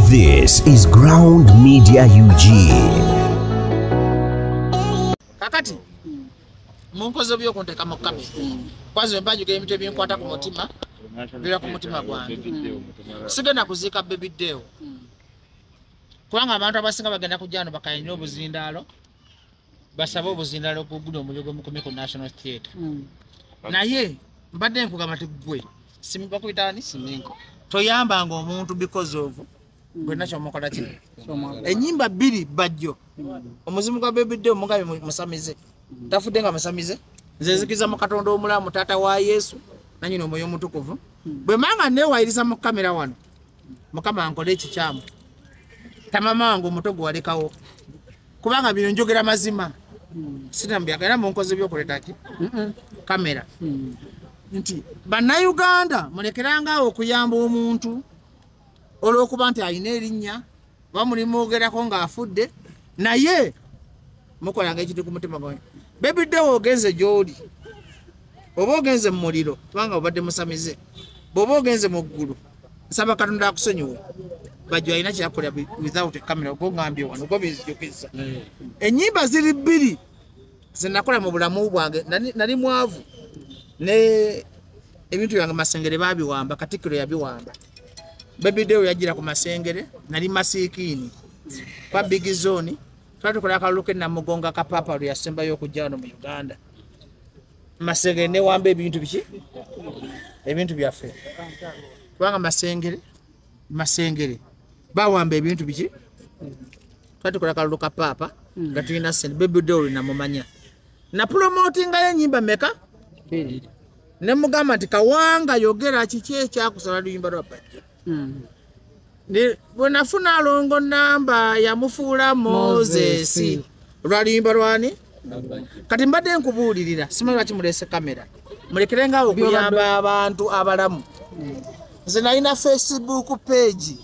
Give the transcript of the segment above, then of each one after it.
This is Ground Media UG. Kakati munkoze by'okunteka mu kamera. Kwanza mbajuka ebintu ebinkwata ku mutima, bira ku mutima gwange. Sigenda kuziika Baby Deo. Kubanga abantu abasinga bagenda kujja wano bakayinira obuzindaalo, basabe obuzindaalo ku guno omuliro gw'omukume ku National Theatre. Naye mbadde nkugamba nti ggwe bakuyita ani? Siminko. Toyambanga omuntu because of gwenna kyomukola ki. Ennyimba bbiri bajjo. Omuzimu gwa Baby Deo mugabe musamize. Tafudde nga musamize. Nze nzikiriza mu Katonda omulamu, taata wa Yesu, nannyini Omwoyo Omutukuvu. Bwe manga neewayiriza mu kamera wano, Mukama ankole ekikyamu. Tamama wange omuto gwe walekawo. Kubanga bino njogera mazima. Sina era munkoze by'okuleta ki? Kamera. Nti Bannayuganda mulekeranga awo okuyamba omuntu olw'okuba nti alina erinnya oba mulimwogerako ng'afudde, naye mukolanga ekintu ku mutima gwange. Baby Deo ogenze gy'oli, oba ogenze mu muliro kubanga obadde musamize, bw'oba ogenze mu ggulu, nsaba Katonda akusonyiwe. Bajjo alina kyeyakola without a camera, ogongambye wano gobinzijukiza. Ennyimba ziri bbiri ze nakola mu bulamu bwange. Nali mwavu ne ebintu byange Masengere babiwamba, Katikkiro yabiwamba. Baby Deo yagira ku Masengere, nali masiikiini kwa Big Zone, twali tukola akalulu ke Namugonga ka Papa lwe yasembayo okujja wano mu Uganda. Masengere newamba ebintu biki? Ebintu byaffe. Kubanga Masengere bawamba ebintu biki? Twali tukola akalulu ka Papa nga tulina ssente. Baby Deo namumanya. Na promotingayo ennyimba meka? Ne mugamba nti Kawanga yogera kiki ekyakusala luyimba lwa Bajjo. Bwe nafuna alongo namba yamufuula Moses. Lwaluyimba lwani? Kati mbadde nkubuulirira, simanyi lwaki muleese kamera. Mulekerengawo okuyamba abantu abalamu. Nze nalina Facebook page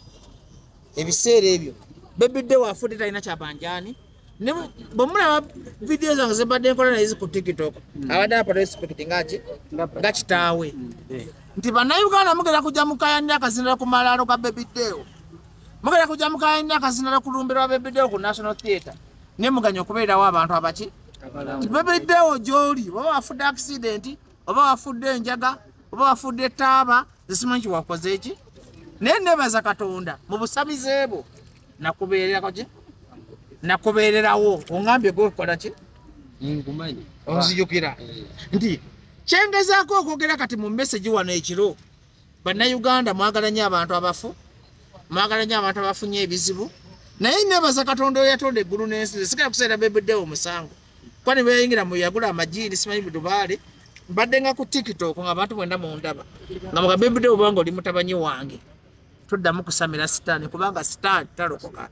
ebiseera ebyo. Baby Deo afudde talina kyabanjaani. Bwe mulaba vidiyo zange ze mbadde nkola naye ku TikTok, abadde apa respect ngaki nga kitaawe. Nti Bannayuganda mugenda kujja mukayanira akazinira ku malaalo ga Baby Deo. Mugenda kujja mukayanira akazinira ku lumbe lwa Baby Deo ku National Theatre. Ne muganya okubeerawo abantu abaki? Nti Baby Deo gy'oli, oba wafudde accident, oba wafudde enjaga, oba wafudde ettaaba, nze simanyi kiwakoze eki. Naye neebaza Katonda mu busamize bwo nakubeererako ki? Nakubeererawo. Oŋŋambye gwe okola ki? Nkumanyi. Onzijukira. Nti kyengezaako okwogera kati mu message wano ekiro, Bannayuganda mwagala nnyo abantu abafu, mwagala nnyo abantu abafunye ebizibu, naye neebaza Katonda oyo yatonda eggulu n'ensi. Sigala kuseera Baby Deo omusango. Kwani bwe yayingira mu yagula amajiini simanyi budubaale, mbadde nga ku TikTok nga abantu mwenda mundaba. Nga muga Baby Deo obanga oli mutabanyi wange. Tuddamu kusamira Sitaani kubanga Sitaani talokoka.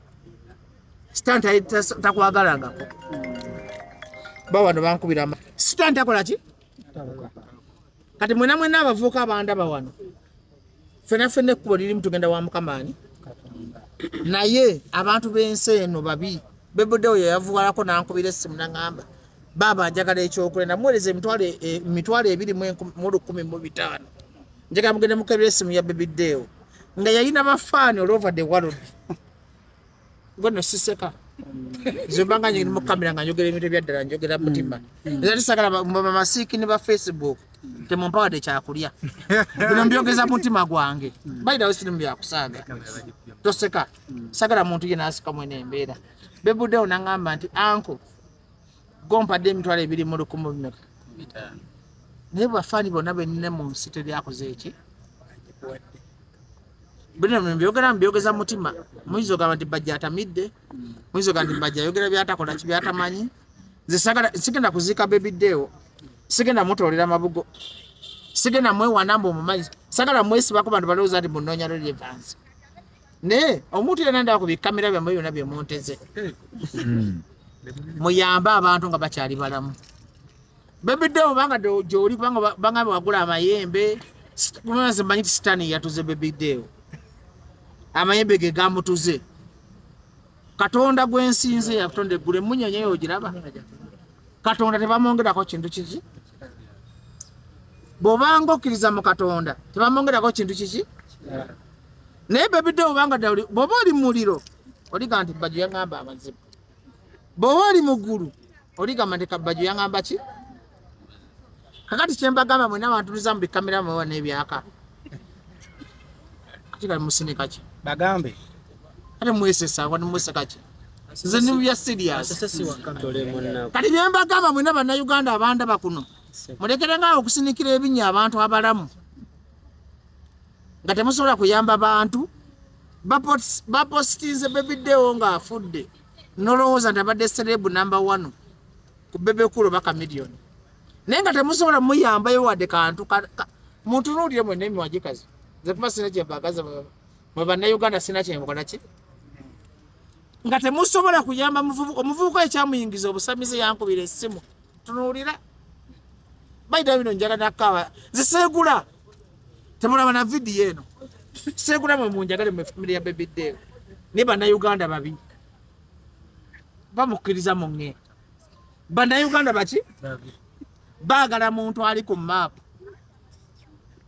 Sitaani takwagalangako. Ba wano bankubira Sitaani takola ki? Kati mwena mwena abavubuka abandaba wano, ffenna ffenna ekkubo lirimu tugenda wa Mukama ani? Naye abantu b'ensi eno babi. Baby Deo yayavuwalako n'ankubira essimu n'aŋŋamba, baaba njagala ekyokulya, namuweereza 2,015. Njagala mugende mukebere essimu ya Baby Deo. Nga yalina bafaani all over the world. Gwe nno siseka. Nze mba nga ndi mu kamera nga njogera ebintu ebya ddala, njogera mutima. Nze tisagala bamasiikini ba Facebook temumpa kyakulya. Bino mbyogeza mutima gwange. By the way sirimu byakusaaga. Toseka. Sagala muntu yenna asika mwene embeera. Baby Deo n'aŋŋamba nti uncle gompadde 20,000 bimeka. Naye bafaani bonna be nnina mu nsi teryakoze eki? Bino mbyogera mbyogeza mutima. Muyinza ogamba nti Bajjo atamidde, muyinza ogamba nti Bajjo ayogera by'atakola ki by'atamanyi. Nze sagala sigenda kuziika Baby Deo, sigenda mutoolera mabugo, sigenda mwewana mbu omumanyi, sagala mwesibako bantu balowooza nti munoonya relevance. Naye omuntu yenna ndaba ku bikamera byammwe byonna bye munteze. Muyambe abantu nga bakyali balamu. Baby Deo banga gy'oli kubanga bangambye wagula amayembe, kubanga nze mmanyi nti Sitaani yatuze Baby Deo. Amayembe ge gamutuze. Katonda gwe nsinze yatonda eggulu emmunyeenye eyo ogiraba. Katonda tebamwongerako kintu kiki? Bw'obanga okkiriza mu Katonda tebamwongerako kintu kiki? Naye Bebidde obanga ddala bw'oba oli muliro oligamba nti Bajjo yaŋŋamba amazima. Bw'oba oli mu ggulu oligamba nti Bajjo yaŋŋamba ki? Kakati kye mbagamba mwenna abantuliza mu bikamera mwewa n'ebyaka. Kati kali musinika ki? Bagambe. Ate mwesesa wano mweseka ki? Nze ndi bya serious. Kati bye mbagamba mwenna Bannayuganda abandaba kuno. Mulekerenga okusinikira ebinnya abantu abalamu. Nga temusobola kuyamba bantu. Bapostinze Bebiddewo ng'afudde. Nolowooza nti abadde celeb number 1 ku Bebe Cool baka million. Naye nga temusobola muyambayo wadde kantu muntunuulire mwenna emiwagikazi. Nze kuba sina kye mbagaza mwe Bannayuganda sina kye mukola ki? Nga temusobola kuyamba omuvubuka ekyamuyingiza obusamize yankubira essimu. Tunuulira. Baida bino njagala nakkawa. Nze seegula. Temulaba na vidiyo eno. Seegula mwe munjagale mwe family ya Bebiddewo. Naye Bannayuganda babi. Bamukkiriza munge. Bannayuganda baki? Baagala muntu ali ku maapu.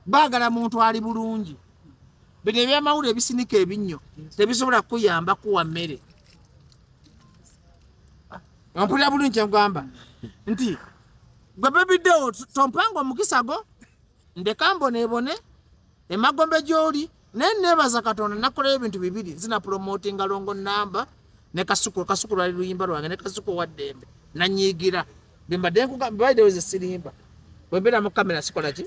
Baagala muntu ali bulungi. Bino ebyamawulire ebisinika ebinnyo tebisobola kuyamba kuwa mmere. Ompulira bulungi kye nkugamba nti gwe Bebiddewo tompanga omukisa gwo ndeka mboneebone emagombe gy'oli naye neebaza Katonda nakolayo ebintu bibiri nzina promotinga longo namba ne Kasuku. Kasuku lwali luyimba lwange ne Kasuku wa ddembe nanyiigira bye mbadde nkugamba Bebiddewo ze sirimba bwe mbeera mu kamera sikola ki?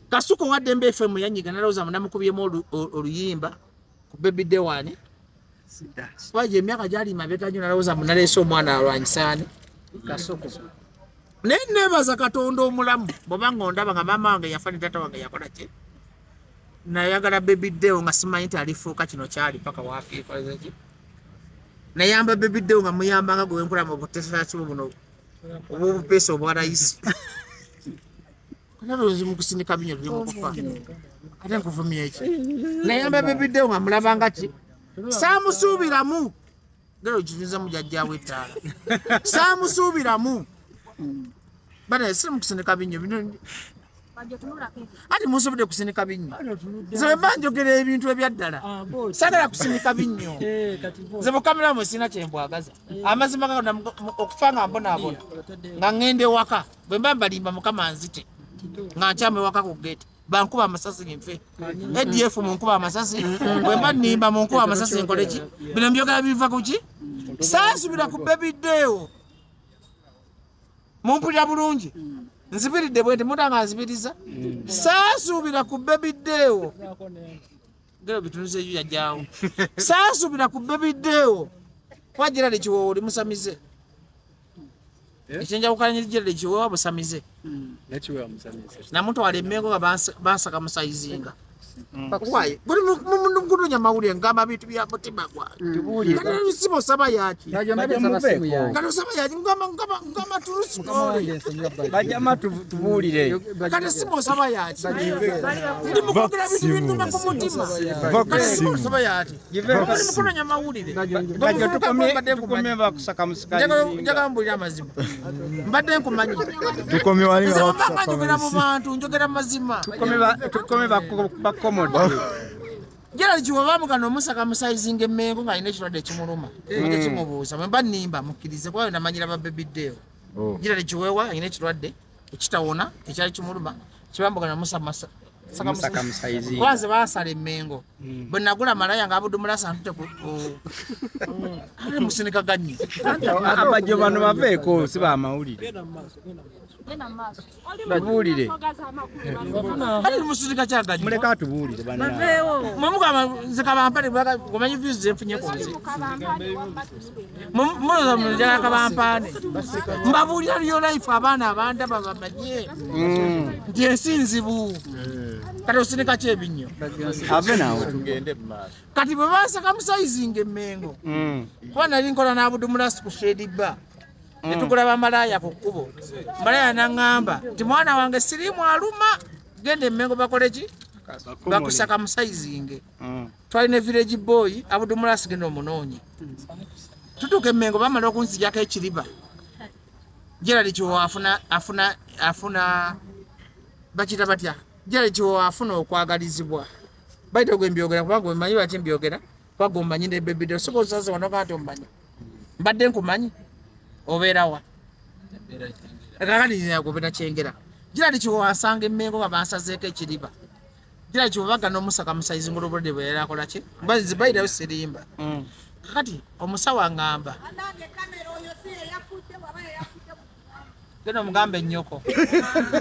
Kasuku wa ddembe FM yanyiga nalowooza munamukubyemu oluyimba ku Bebiddewo ani waje emyaka gyali mabega nnyo nalowooza munaleese omwana alwanyisaani Kasuku. Naye neebaza Katonda omulamu bw'oba ng'ondaba nga maama wange yafa ne taata wange yakola ki? Nayagala Bebiddewo nga simanyi nti alifuuka kino kyali paka waafiikoze ki? Nayamba Bebiddewo nga muyamba nga gwe nkola mu butesakibu buno obw'obupeesa obwa layisi. Nalowooza mukusinika binyo tuli mu kufa. Ate nkuvumya eki? Nayamba Bebiddewo nga mulaba nga ki? Saamusuubiramu. Gero okinyuza mu jjajjaawo ettaala. Saamusuubiramu. Bana siri mu kusinika binyo bino. Ati musobodde kusinika binnyo. Nze bwe mba njogera ebintu ebya ddala saagala kusinika binnyo. Nze mukamera mwe sirina kye mbwagaza. Amazima ga okufa nga mbonaabona nga ŋŋenda ewaka bwe mba mbalimba Mukama nzite nga nkyama ewaka ku gate bankuba amasasi nfe. ADF munkuba amasasi bwe mba nnimba munkuba amasasi nkole ki? Bino mbyogera biva ku ki? Saasubira ku Bebiddewo. Mumpulira bulungi. Nzibiridde bwe nti mutanga nzibiriza. Saasuubira ku Bebiddewo. Gero bitunuze eyo yajjaawo. Saasuubira ku Bebiddewo. Kuba Gerald Kiweewa oli musamize. Ekyenjawukanya Gerald Kiweewa busamize. Namutwala emmengo nga bansaka musayizinga. Why? Buli mukunoonya mawulire ngamba bintu bya mutima gwange. Kati simu osaba yaki? Kati osaba yaki ngamba tulusi. Bajama tubuulire. Kati simu osaba yaki? Ndi mukwogera bintu binduma ku mutima. Kati simu osaba yaki? Buli mukunoonya mawulire. Tukomye bakusaka musikayizinga. Njagala mbuulire amazima. Mbadde nkumanyi. Tukomye wali nga bakusaka. Njogera mu bantu, njogera mazima. Tukomye bakukomodo. Gerald Kiweewa bamugana omusaka musayizinga emmengo ng'alina ekirwadde ekimuluma. Ekimubuuza bwe mba nnimba mukkirize kuba namanyira ba Bebiddewo. Gerald Kiweewa alina ekirwadde ekitawona ekyali kimuluma kibamugana omusaka musayizinga. Kwanza baasala emmengo. Bwe nagula malaya nga Abudu Mulasa ntute ku musinika gannyo. Abajjo bano baveeko si bamawulire. Tubuulire. Kati musirika kyagannyo. Muleka atubuulire bannange. Mwe mugamba nze kabampane omanyi views ze nfunye ku nze. Mulowooza njagala kabampane. Mbabuulira real life abaana abandaba bamanye nti ensi nzibu. Kati osinika ki ebinnyo? Ave naawe. Kati bwe bansaka musayizinga emmengo kuba nali nkola n'Abudu Mulasi ku Shade Bar. Ne tugula bamalaaya ku kkubo. Malaya n'aŋŋamba nti mwana wange siriimu aluma genda emmengo bakole ki? Bakusaka musayizinge. Twalina village boy Abudu Mulasi genda omunoonye. Tutuuka emmengo bamala okunzigyako ekiriba. Gerald Kiweewa afuna bakiyita batya? Gerald Kiweewa afuna okwagalizibwa. Baita gwe mbyogera kubanga omanyi lwaki mbyogera, kubanga omanyi ne Baby Deo. Soka osaze wano kati omanyi. Mbadde nkumanyi obeerawa. Kakati nyagobeera Kyengera. Gira kiwasanga emmengo nga bansazeeko ekiriba. Gira kiwabaga n'omusaka musayizi ng'olobodde bwe yali akola ki? Mbazi bayirayo sirimba. Kakati omusawo angamba. Genda omugambe ennyoko.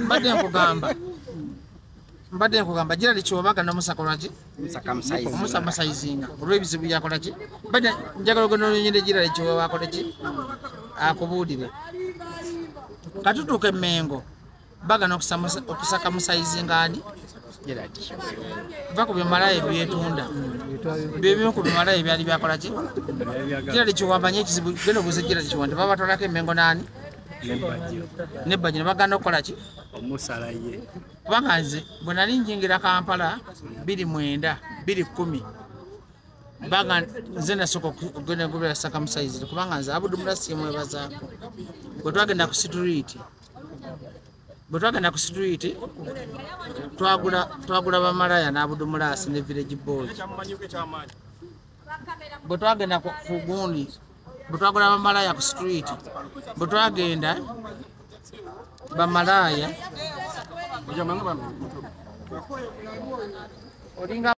Mbadde nkugamba. Mbadde nkugamba gira kiwabaga n'omusaka lwaki? Omusaka musayizinga olw'ebizibu byakola ki? Mbadde njagala ogenda onyonnyole gira kiwa akola ki? Akubuulire. Katutuuka emmengo. Bagana okusaka musayizinga ani? Va ku bimalayo ebyetunda. Byebimu ku bimalayo ebyali byakola ki? Gira kiwamanya ekizibu genda obuuze gira kiwa nti babatwalako emmengo n'ani? Nebajjo ne bagana okukola ki? Omusala ye. Kubanga nze bwe nali njingira Kampala 2009 2010 baga nze nasooka okugenda ngobera saka musayizi kubanga nze Abudu Mulasi mwebazaako. Bwe twagenda ku street twagula bamalaya n'Abudu Mulasi ne Village Boy. Bwe twagenda ku gundi, bwe twagula bamalaya ku street, bwe twagenda bamalaya olinga.